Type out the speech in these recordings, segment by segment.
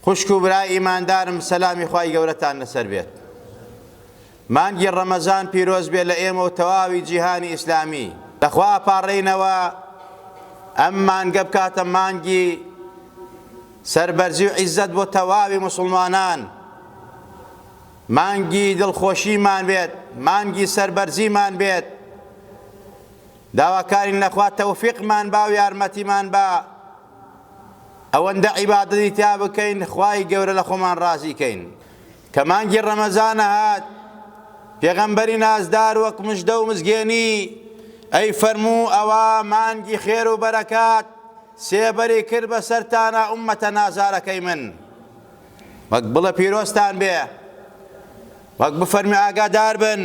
خوشک و برای ئیماندارم سەلامی خوای گەورەتان لەسەر بێت. مانگی ڕەمەزان پیرۆز بێ لە ئێمە و تەواوی جیهانی ئیسلامی. لە خوا ئەپاڕێینەوە ئەم مانگە بکاتە مانگی سەربەرزی و عیزەت بۆ تەواوی موسڵمانان. مانگی دڵخۆشیمان بێت، مانگی سەربەرزیمان بێت. داواکارین لە خوا تەوفیقمان با و یارمەتیمان با ئەوەندە عیبادەتی تیا بکەین خوای گەورە لە خۆمان ڕازی کەین. کە مانگی ڕەمەزانە هات پێغەمبەری نازدار وەک مژدە و مزگێنی ئەی فەرموو ئەوا مانگی خێر و بەرەکات سێبەری کرد بەسەرتانا ئوممەتە نازارەکەی من. وەک بڵێ پیرۆزتان بێ، وەک بفەرموێ ئاگادار بن،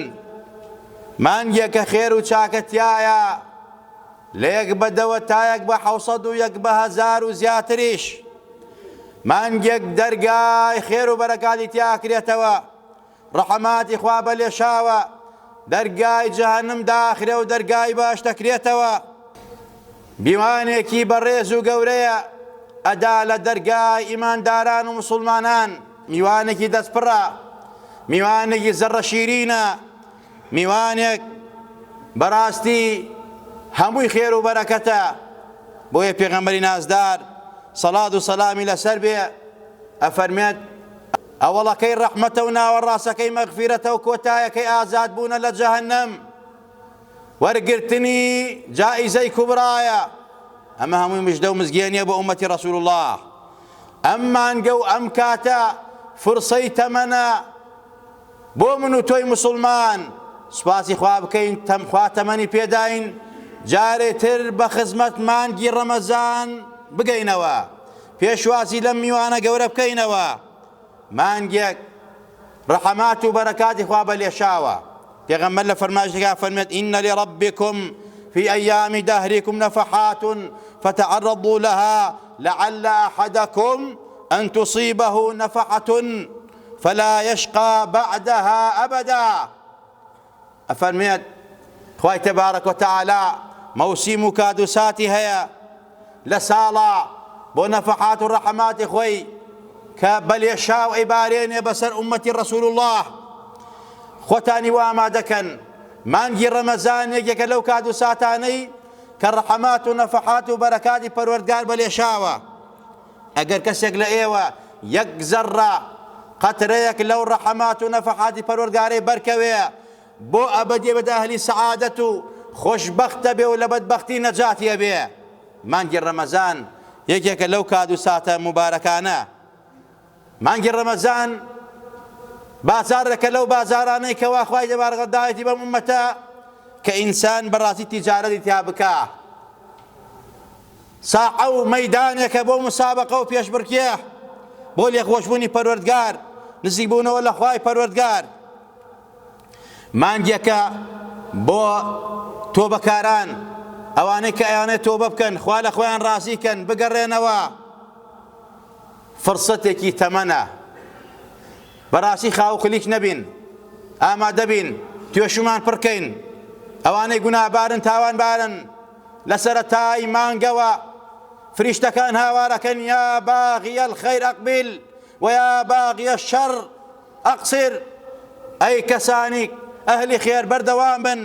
مانگێکە خێر و چاکە تیایە، لە یەک بە دەوە تا یەک بە حەوسەد و یەک بە هەزار و زیاتریش، مانگێک دەرگای خێر و بەرەکاتی تیا ئەکرێتەوە، ڕەحماتی خوا بە لێشاوە، دەرگای جەهەنم داخرێ و دەرگای بەهەشت ئەکرێتەوە. میوانێکی بەڕێز و گەورەیە ئەدا لە دەرگای ئیمانداران و موسوڵمانان، میوانێکی دەستپڕە، میوانێکی زەڕە شیرینە، میوانێک بەڕاستی هەمووی خێر و بەرەکەتە. بۆیە پێغەمبەری نازدار سەڵات و سەلامی لەسەر بێ ئەفەرمێت، ئەوەڵەکەی ڕەحمەتە و ناوەڕاستەکەی مەغفیرەتە و کۆتایەکەی ئازادبوونە لە جەهەنەم، وەرگرتنی جائیزەی کوبرایە. ئەمە هەمووی مژدە و مزگێنیە بۆ ئومەتی ڕەسول اللە. ئەم مانگە و ئەم کاتە فرسەی تەمەنە بۆ من و تۆی موسڵمان، سوپاسی خوا بکەین تەم خوا تەمەنی پێداین جارێ تر بە خزمەت مانگی ڕەمەزان بگەینەوە، پێشوازی لەم میوانە گەورە بکەینەوە. مانگێک ڕەحمات و بەرەکاتی خوا بە لێشاوە. پێغەمبەر لە فەرمایشێکا فەرمێت إن لربكم في أيام دهركم نفحات فتعرضوا لها لعل أحدكم أن تصيبه نفحة فلا يشقى بعدها أبدا. ئەفەرموێت خوای تبارک و تعالی مەوسیم و کات و ساتی هەیە لە ساڵا بۆ نەفەحات و ڕەحماتی خۆی کە بە لێشاو ئەیبارێنێ بەسەر ئومەتی ڕەسول الله خۆتانی وا ئامادەکەن مانگی ڕەمەزان یەکێکە لەو کات و ساتانەی کە ڕەحمات و نەفەحات و بەرەکاتی پەروەردگار بە لێشاوە ئەگەر کەسێک لە ئێوە یەک زەڕڕە قەترەیەک لەو ڕەحمات و نەفەحاتی پەروەردگارەی بەرکەوێ بۆ ئەبەدی ئەبێتە ئەهلی سەعادەت و خۆشبەخت دەبێ و لە بەدبەختی نەجاتی ئەبێ. مانگی ڕەمەزان یەکێکە لەو کات و ساتە موبارەکانە. مانگی ڕەمەزان بازاڕێکە لەو بازارانەی کەوا خوای تەبارەک داوێتی بەم ئوممەتە کە ئینسان بەڕاستی تیجارەتی تیا بکا. ساحە و مەیدانێکە بۆ مسابەقە و پێشبڕکێ بۆ لێخۆشبوونی پەروەردگار، نزیکبوونەوە لە خوای پەروەردگار. مانگێکە بۆ تۆبەکاران، ئەوانەی کە ئەیانەوێت تۆبە بکەن، خوا لە خۆیان ڕازی کەن، بگەڕێنەوە. فرسەتێکی تەمەنە. بەڕاستی خاو خلیک نەبین، ئامادە بین، توێشومان پڕکەین. ئەوانەی گوناهبارن، تاوانبارن، لە سەرەتای مانگەوە فریشتەکان هاوارەکەن یا باغی الخیر اقبل و یا باغی الشر اقصر، ئەی کەسانی ئەهلی خێر بەردەوام بن،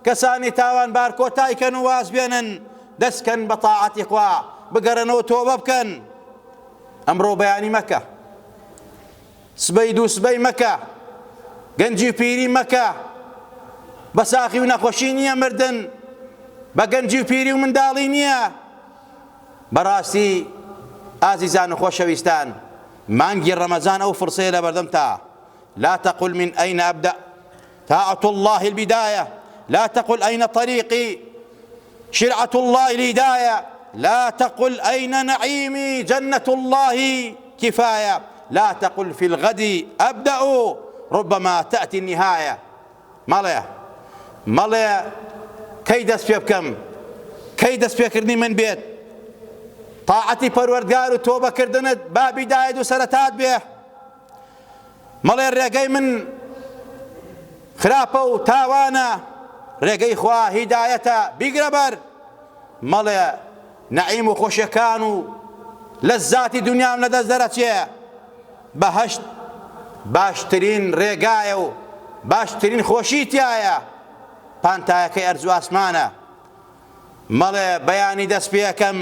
کەسانی تاوانبار کۆتای کەن و واز بێنن، دەست کەن بە تاعەتی خوا، بگەڕێنەوە تۆبە بکەن. ئەمڕۆ بەیانی مەکە، سبەی دووسبەی مەکە، گەنجی و پیری مەکە، بە ساخی و نەخۆشی نییە مردن، بە گەنجی و پیری و منداڵی نییە. بەڕاستی ئازیزان و خۆشەویستان مانگی ڕەمەزان ئەو فرسەیە لەبەردەمتا، لا تقل من أين أبدأ طاعة الله البداية لا تقل أين طريقي شرعة الله الهداية لا تقل أين نعيمي جنة الله كفاية لا تقل في الغد أبدأ ربما تأتي النهاية. مەڵێ مەڵێ کەی دەست پێ بکەم کەی دەست پێکردنی من بێت تاعەتی پەروەردگار و تۆبەکردنت با بیدایەت و سەرەتات بێ مەڵێ ڕێگەی من خراپە و تاوانە ڕێگەی خوا هیدایەتە بیگرە بەر مەڵێ نەعیم و خۆشیەکان و لەزاتی دنیام لەدەست دەرەچێ. بەهەشت باشترین ڕێگایە و باشترین خۆشی تیایە، پانتایەکەی ئەرز و ئاسمانە. مەڵێ بەیانی دەست پێکەم،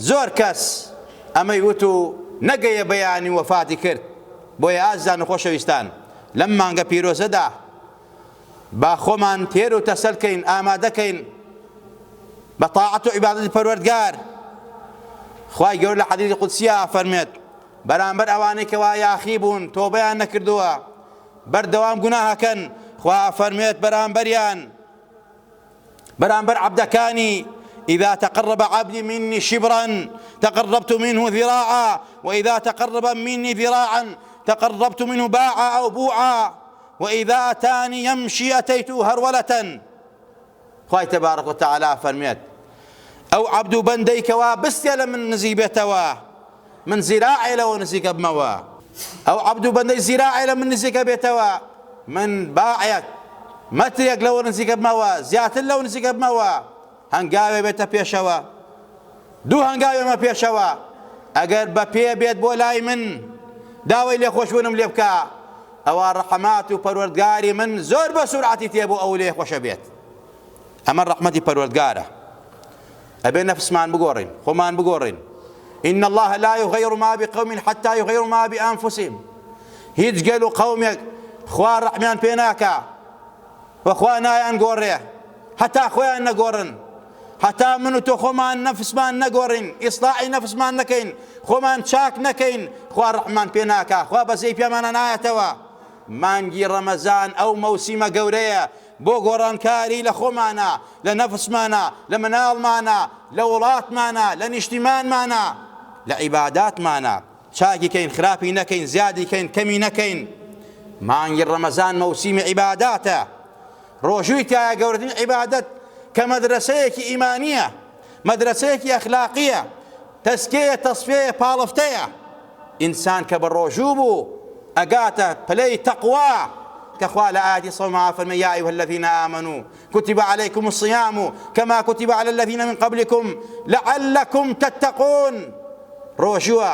زۆر کەس ئەمەی وت و نەگەیە بەیانی و وەفاتی کرد. بۆیە ئازیزان و خۆشەویستان لەم مانگە پیرۆزەدا با خۆمان تێر و تەسەل کەین، ئامادە کەین بە تاعەت و عیبادەتی پەروەردگار. خوای گەورە لە حەدیثی قودسییا ئەفەرموێت، بەرامبەر ئەوانەی کەوا یاخی بوون، تۆبەیان نەکردووە، بەردەوام گوناه ئەکەن، خوا ئەفەرموێت بەرامبەریان، بەرامبەر عەبدەکانی، اذا تقرب عبدی منی شبرا تقربت منه ذراعا واذا تقرب منی ذراعا تقربت منه باعا او بوعا واذا اتانی یمشی اتیته هرولة. خوای تبارک و تعالی ئەفەرموێت ئەو عەبد و بەندەی کەوا بستێ لە من نزیک بێتەوە من زیراعێ لەوە نزیکە بمەوە، ئەو عەبد و بەندەی زیراعێ لە من نزیکە بێتەوە من باعێک مەترێک لەوە نزیکە بمەوە زیاتر لەو نزیکە بمەوە، هەنگاوێ بێتە پێشەوە دوو هەنگاو بێمە پێشەوە، ئەگەر بە پێ بێت بۆ لای من داوای لێخۆشبوونم لێ بکا ئەوا ڕەحمات و پەروەردگاری من زۆر بە سورعەتی تێ بۆ ئەو لێ خۆشە بێت. ئەمە ڕەحمەتی پەروەردگارە. ئەبێ نەفسمان بگۆڕین، خۆمان بگۆڕین. ان الله لا یغیر ما بقوم حتى یغیروا ما بانفسهم. هیچ گەل و قەومێک خوا ڕەحمیان پێ ناکا و خوا نایان گۆڕێ هەتا خۆیان نەگۆڕن. هەتا من و تۆ خۆمان نەفسمان نەگۆڕین، ئیسلاحی نەفسمان نەکەین، خۆمان چاک نەکەین، خوا ڕەحممان پێ ناکا، خوا بەزەیی پێمانا نایەتەوە. مانگی ڕەمەزان ئەو مەوسیمە گەورەیە بۆ گۆڕانکاری لە خۆمانا، لە نەفسمانا، لە مناڵمانا، لە وڵاتمانا، لە نیشتیمانمانا، لە عیباداتمانا، چاکی کەین خراپی نەکەین، زیادی کەین کەمی نەکەین. مانگی ڕەمەزان مەوسیمی عیباداتە، ڕۆژووی تیایە گەورەترین عیبادەت کە مەدرەسەیەکی ئیمانییە، مەدرەسەیەکی ئەخلاقییە، تەزکیەیە، تەسفیەیە، پاڵفتەیە. ئینسان کە بە ڕۆژوو بوو ئەگاتە پلەی تەقوا کە خوا لە ئایەتی صوم ئەفەرمێ یا ایها الذین آمنوا کتب علیکم الصیام کما کتب علی الذین من قبلکم لعلکم تتقون. ڕۆژووە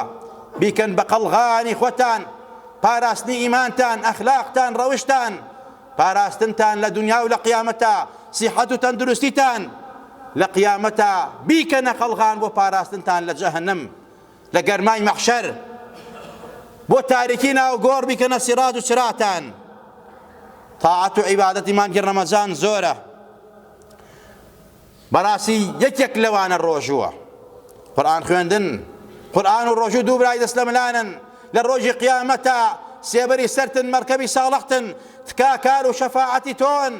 بیکەن بە قەڵغانی خۆتان، پاراستنی ئیمانتان، ئەخلاقتان، ڕەوشتان، پاراستنتان لە دنیا و لە قیامەتا، سیحەت و تەندروستیتان لە قیامەتا بیکەنە قەڵغان بۆ پاراستنتان لە جەهەنم، لە گەرمای مەحشەر، بۆ تاریکی ناو گۆڕ بیکەنە سیڕاج و چراتان. تاعەت و عیبادەتی مانگی ڕەمەزان زۆرە، بەڕاستی یەکێک لەوانە ڕۆژووە. قورئان خوێندن، قورئان و ڕۆژوو دوو برای دەست لە ملانن، لە ڕۆژی قیامەتا سێبەری سەرتن، مەرکەبی ساڵحتن، تکاکار و شەفاعەتی تۆن،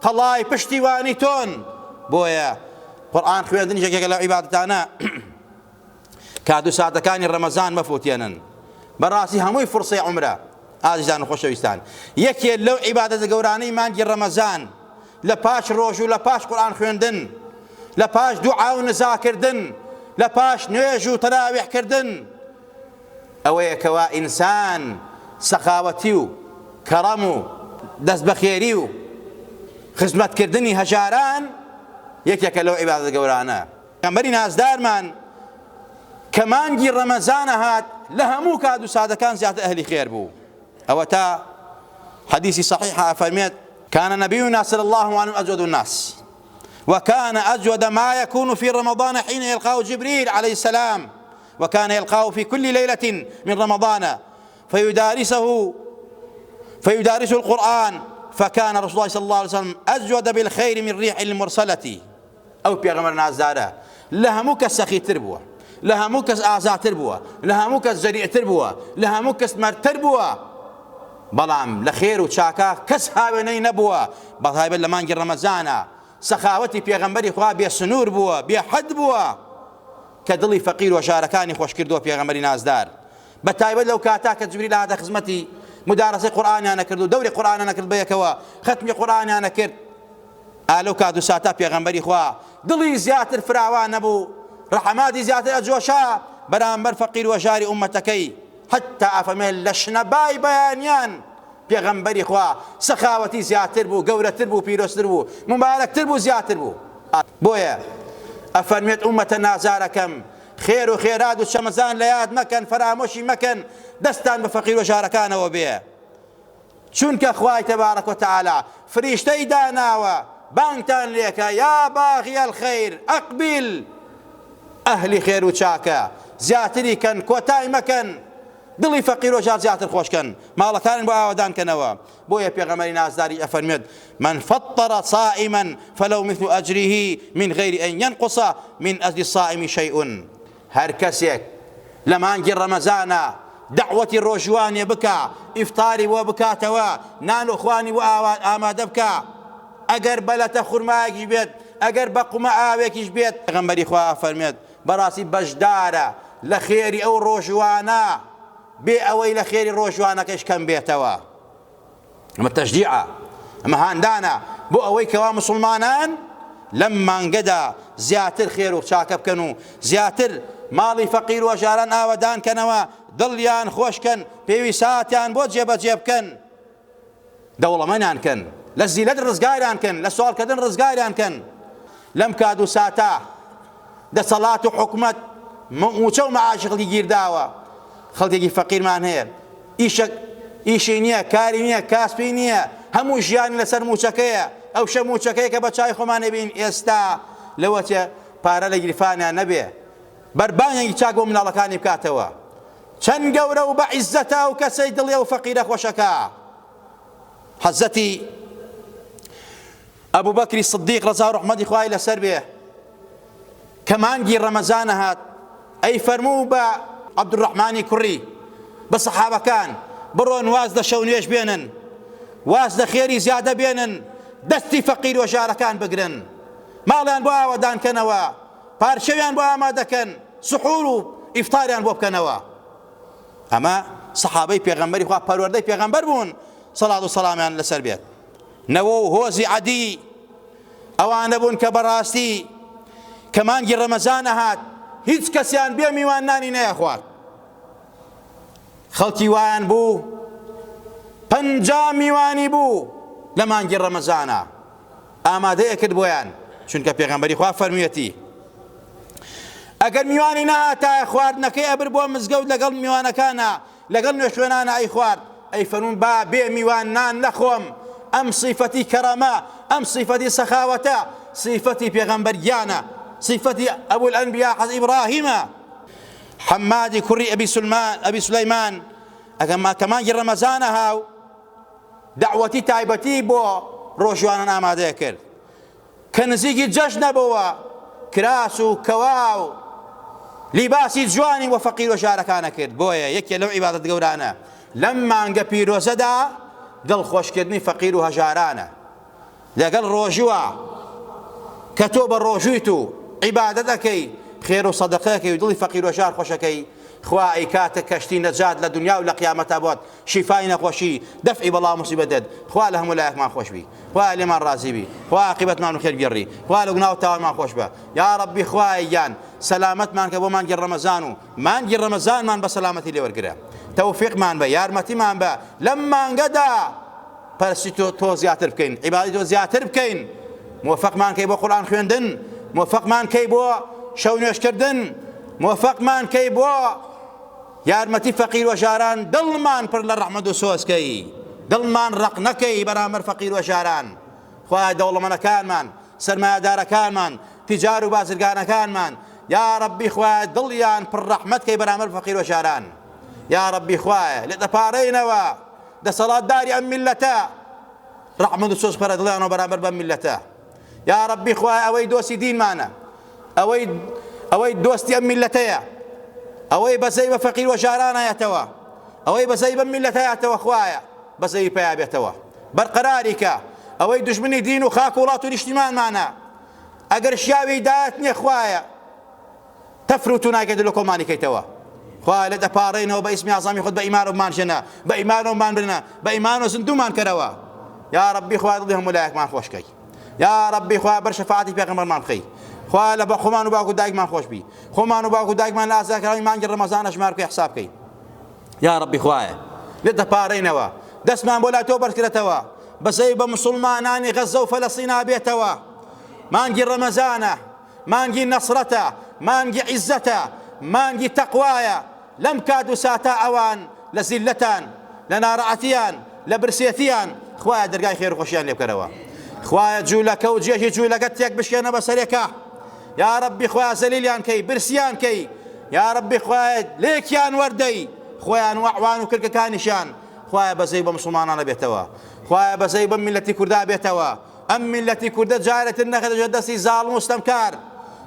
قەڵای پشتیوانی تۆن. بۆیە قورئان خوێندنیش یەکێکە لەو عیبادەتانە کات و ساتەکانی ڕەمەزان مەفوتێنن. بەڕاستی هەمووی فرسەی عومرە. ئازیزان و خۆشەویستان، یەکێ لەو عیبادەتە گەورانەی مانگی ڕەمەزان لە پاش ڕۆژ و لە پاش قورئان خوێندن، لە پاش دوعا و نزاکردن، لە پاش نوێژ و تەراویح کردن، ئەوەیە کەوا ئینسان سەخاوەتی و کەڕەم و دەست بەخێری و خزمەتکردنی هەژاران یەکێکە لەو عیبادەتە گەورانە. پێغەمبەری نازدارمان کە مانگی ڕەمەزانە هات لە هەموو کات و ساتەکان زیاتر ئەهلی خێر بوو. ئەوەتا حەدیسی صحیحە ئەفەرمێت كان نبينا صلى الله عليه وسلم أجود الناس وكان أجود ما يكون في رمضان حين يلقاه جبريل عليه السلام وكان يلقاه في كل ليلة من رمضان فيدارسه فيدارسه القرآن فكان رسول الله صلى الله عليه وسلم أجود بالخير من ريح المرسلة. ئەو پێغەمبەرە نازدارە لە هەموو کەس سەخیتر بووە، لە هەموو کەس ئازاتر بووە، لە هەموو کەس جەریئتر بووە، لە هەموو کەس مەردتر بووە، بەڵام لە خێر و چاکە کەس هاوێنەی نەبووە، بەتایبەت لە مانگی ڕەمەزانا سەخاوەتی پێغەمبەری خوا بێ سنوور بووە، بێ حەد بووە، کە دڵی فەقیر و هەژارەکانی خۆش کردووە پێغەمبەری نازدار، بە تایبەت لەو کاتە کە جبریل هاتە خزمەتی مدارەسەی قورئانیان ئەکرد و دەوری قورئانیان ئەکرد بەیەکەوە، خەتمی قورئانیان ئەکرد. ئا لەو کات و ساتە پێغەمبەری خوا دڵی زیاتر فراوان ئەبوو، ڕەحماتی زیاتر ئەجۆشا بەرامبەر فەقیر و هەژاری ئوممەتەکەی، حەتتا ئەفەرموێ لە شنەبای بەیانیان پێغەمبەری خوا سەخاوەتی زیاتر بوو، گەورەتر بوو، پیرۆزتر بوو، موبارەکتر بوو، زیاتر بوو. بۆیە ئەفەرموێت ئوممەتە نازارەکەم! خێر و خێرات و چەمەزان لە یاد مەکەن، فەرامۆشی مەکەن، دەستتان بە فەقیر و ژارەکانەوە بێ. چونکە خوای تبارک و تعالی فریشتەی داناوە بانگتان لێکا یا باغی الخیر اقبل ئەهلی خێر و چاکە زیاتری کەن کۆتای مەکەن دڵی فەقیر و ژار زیاتر خۆش کەن ماڵەکانیان بۆ ئاوەدان کەنەوە بۆیە پێغەمبەری نازداری ئەفەرموێت من فطر صائما فله مثل اجره من غیر ان ينقص من اجر الصائم شيء هەر کەسێک لە مانگی ڕەمەزانا دەعوەتی ڕۆژووانێ بکا، ئیفتاری بۆ بکاتەوە، نان و خوانی بۆ ئامادە بکا، ئەگەر بە لەتە خورمایەکیش بێت، ئەگەر بە قومە ئاوێکیش بێت، پێغەمبەری خوا ئەفەرموێت، بەڕاستی بەشدارە لە خێری ئەو ڕۆژووانە، بێ ئەوەی لە خێری ڕۆژووانەکەیش کەم بێتەوە. ئەمە تەشجیعە، ئەمە هاندانە بۆ ئەوەی کەوا موسڵمانان لەم مانگەدا زیاتر خێر و چاکە بکەن و زیاتر ماڵی فەقیر و هەژاران ئاوەدان کەنەوە، دڵیان خۆش کەن، پێویساتیان بۆ جێبەجێ بکەن، دەوڵەمەنیان کەن، لە زیلەت ڕزگاریان کەن، لە سواڵکردن ڕزگاریان کەن. لەم کات و ساتە دەسەڵات و حکومەت مووچە و مەعاشی خەڵکی گیرداوە، خەڵکێکی فەقیرمان هەیە ئیشە ئیشی نییە، کاری نییە، کاسپی نییە، هەموو ژیانی لەسەر مووچەکەیە، ئەوشە مووچەکەیە کە بە چاوی خۆمان ئەیبینین ئێستا لەوەچێ پارە لە گیرفانیا نەبێ بەربانگێکی چاک بۆ مناڵەکانی بکاتەوە. چەند گەورە و بە عیزەتە ئەو کەسەی دڵی ئەو فەقیرە خۆشەکا. حەزرەتی ئەبوبەکری سدیق ڕەزا و ڕەحمەتی خوای لەسەر بێ کە مانگی ڕەمەزانە هات ئەی فەرموو بە عەبدولڕەحمانی کوڕی بە سەحابەکان بڕۆن واز لە شەو نوێژ بێنن واز لە خێری زیادە بێنن دەستی فەقیر و ژارەکان بگرن ماڵیان بۆ ئاوەدان کەنەوە پارچەویان بۆ ئامادەکەن سحور و ئیفتاریان بۆ بکەنەوە ئەمە سەحابەی پێغەمبەری خوا پەروەردەی پێغەمبەر بوون سەڵات و سەلامیان لەسەر بێت نەوە و هۆزی عەدی ئەوانە بوون کە بەڕاستی کە مانگی ڕەمەزان ئەهات هیچ کەسیان بێ میوان نانی نەیەخوارد خەڵکی وایان بوو 50 میوانی بوو لە مانگی ڕەمەزانە ئامادەیە کرد بۆیان چونکە پێغەمبەری خوا فەرموویەتی ئەگەر میوانی نەهاتایە خواردنەکەی ئەبر بۆ مزگەوت لەگەڵ میوانەکانە لەگەڵ نوێژخوێنانە ئەیخوارد، ئەیفەرموون با بێ میوان نان نەخۆم، ئەم سیفەتی کەرەمە، ئەم سیفەتی سەخاوەتە، سیفەتی پێغەمبەر گیانە، سیفەتی ئەبو الانبیاء حەز ئیبراهیمە. حەمادی کوڕی ئەبی سلمان ئەبی سولەیمان ئەگەر کە مانگی ڕەمەزانە هاو دەعوەتی تایبەتی بۆ ڕۆژوانان ئامادە کرد کە نزیکی جەژنە بۆوە کراس و کەوا و لیباسی جوانی بۆ فەقیر و ژارەکان ئەکرد، بۆیە یەکێ لەو عیبادەت گەورانە لەم مانگە پیرۆزەدا دڵخۆشکردنی فەقیر و هەژارانە لەگەڵ ڕۆژووە کە تۆ بە ڕۆژوویت و عیبادەت ئەکەی خێر و سەدەقە ئەکەی و دڵی فەقیر و هەژار خۆشەکەی خوا ئەیکاتە کەشتی نەجات لە دنیا و لە قیامەتا بۆت شیفای نەخۆشی دەفعی بەڵا و موسیبەتت خوا لە هەموو لایەکمان خۆش بی خوایە لێمان ڕازی بی خوا عاقیبەتمان بەخێر گێڕی خوا لە گوناه و تاوانمان خۆش بە یا ڕەبی خوایە گیان سەلامەتمان کە بۆ مانگی ڕەمەزان و مانگی ڕەمەزانمان بە سەلامەتی لێ وەرگرە تەوفیقمان بە یارمەتیمان بە لەم مانگەدا پەرستی تۆ تۆ زیاتر بکەین عیبادەتی تۆ زیاتر بکەین موفقمان کەی بۆ قورئان خوێندن موفقمان کەی بۆ شەو نوێژکردن موفقمان کەی بۆ یارمەتی فەقیر و ژاران دڵمان پڕ لە ڕەحمەت و سۆز کەی دڵمان ڕەق نەکەی بەرامبەر فەقیر و ژاران خوایە دەوڵەمەنەکانمان سەرمایەدارەکانمان تیجار و بازرگانەکانمان یا ڕەبی خوایە دڵیان پڕ ڕەحمەت کەی بەرامبەر فەقیر و ژاران یا ڕەبی خوایە لێت ئەپاڕێینەوە دەسەڵاتداری ئەم میللەتە ڕەحمەت و سۆز بخەرە دڵیانەوە بەرامبەر بەم میللەتە یا ڕەبی خوایە ئەوەی دۆستی دینمانە ئەوەی ئەوەی دۆستی ئەم میللەتەیە ئەوەی بەزەی بە فەقیر و ژاران ئایەتەوە ئەوەی بەزەی بەم میللەتە هاتەوە خوایە بەزەی پیا بێتەوە بەرقەراری کە ئەوەی دژمنی دین و خاک و وڵات و نیشتیمانمانە ئەگەر شیاوی دایەت نییە خوایە تەفر و توناکەیت لە کۆمانی کەیتەوە خوا لێت ئەپاڕێینەوە بە ئیسمی ئازامی خۆت بە ئیمانەوە بمانژێنە بە ئیمانەوە بمانبرنە بە ئیمانەوە زیندوومان کەرەوە یا ڕەبی خوا دڵی هەموو لایەکمان خۆش کەی یا ڕەبی خوا بەر شەفاعەتی پێغەمبەرمان بخەی خوا لە بە خۆمان و باوک و دایکمان خۆش بی خۆمان و باوک و دایکمان لە ئازاکراوی مانگی ڕەمەزان ئەژمار بکەی حساب بکەی یا ڕەبی خوایە لێت دەپاڕێینەوە دەستمان بۆ لای تۆ بەرزکرێتەوە بەزەی بە مسوڵمانانی غەززە و فەلەستینا بێتەوە مانگی ڕەمەزانە مانگی نەسرەتە، مانگی عیزەتە، مانگی تەقوایە، لەم کات و ساتە ئەوان لە زیللەتان، لە ناڕەعەتیان، لە برسێتیان، خوایە دەرگای خێر و خۆشیان لێ بکەرەوە. خوایە جوولەکە و جێژی جوولەکە تێک بشکێنە بەسەرێکا. یا ربی خوایە زەلیلیان کەی، برسیان کەی، یا ربی خوایە لێکیان وەردەی، خۆیان و ئەعوان و کرکەکانیشیان، خوایە بەزەی بە موسڵمانانە بێتەوە. خوایە بەزەی بەم میللەتی کوردا بێتەوە. ئەم میللەتی کوردە جارێ تر نەخەیتە ژێر دەستی زاڵم و ستەمکار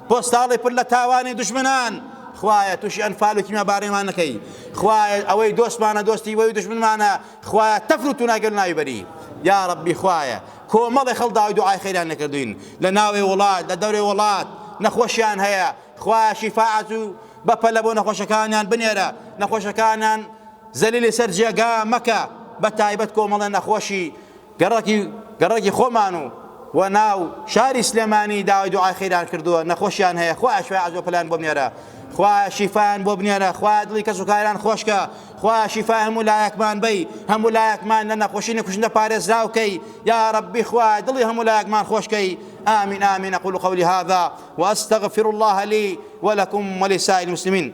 پۆستاڵی پر لە تاوانی دوژمنان خوایە تووشی ئەنفال و کیمیابارانمان نەکەی خوایە ئەوەی دۆستمانە دۆستی وەی دوژمنمانە خوایە تەفر و تونای گەل ناوی بەری یا ربی خوایە کۆمەڵی خەڵ داوای دوعای خێریان نەکردوین لە ناوێ وڵات لە دەورێ وڵات نەخۆشیان هەیە خوایە شیفاعەت و بەپەلە بۆ نەخۆشەکانیان بنێرە نەخۆشەکانیان زەلیلی سەر جێگا مەکە بە تایبەت کۆمەڵە نەخۆشی گەڕەکی گەڕەکی خۆمان و و ناو شاری سلێمانی داوای دوعای خێریان کردووە نەخۆشیان هەیە خوایە شفای عەجبە پەلایان بۆ بنێرە خوایە شیفایان بۆ بنێرە خوایە دڵی کەس و کاران خۆشکە خوایە شیفای هەموو لایەکمان بەی هەموو لایەکمان لە نەخۆشی نەکوشندە پارێزراو کەی یا ربی خوایە دڵی هەموو لایەکمان خۆشکەی آمین آمین أقول قولي هذا وأستغفر الله لي ولكم ولسائر المسلمين.